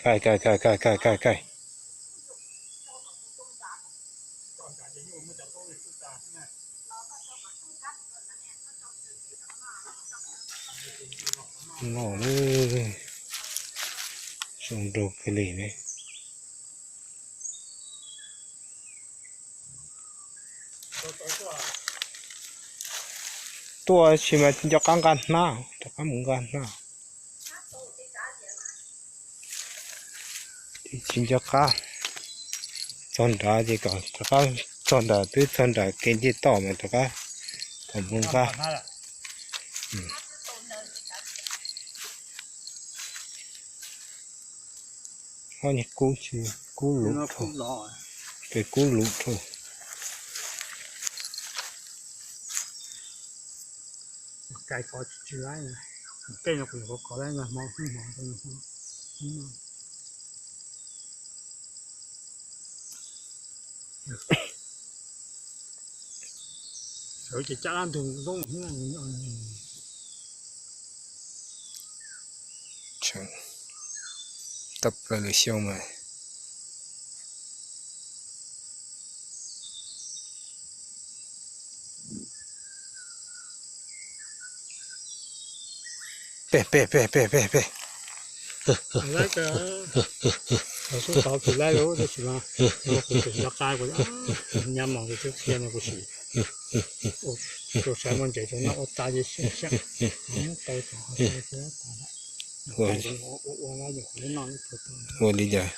Kaij, kaij, kaij, kaij, kaij, kaij, kaij. No, zoo nraug kawg li ne. Tuaj tsis mas nco qab nqa hnab, rov qab mus nqa hnab. Tsis nco qab, txog nrad ces kom rov qab, txog nrad twb txog nrad kev nce toj mas rov qab kom mus nqa. Ob niag kub tsis, kub luv dhau, pem kub luv dhau. Kais kov tsis tsis laib, tej no kuv yuav kov kov laib hmo hmo. Sawv ces caj dab ntug zoo. Tab plaws lawm xyoo mas. Pem, pem, pem, pem, pem, pem. Xub tov kis laib lub tab sis mas kuv tseem nco qab kuv nyob mos kuv twb qhia no kuv sim rau saib muaj ntses rau noj ua tas ces xyeem xyeem tau tau. Ua li cas?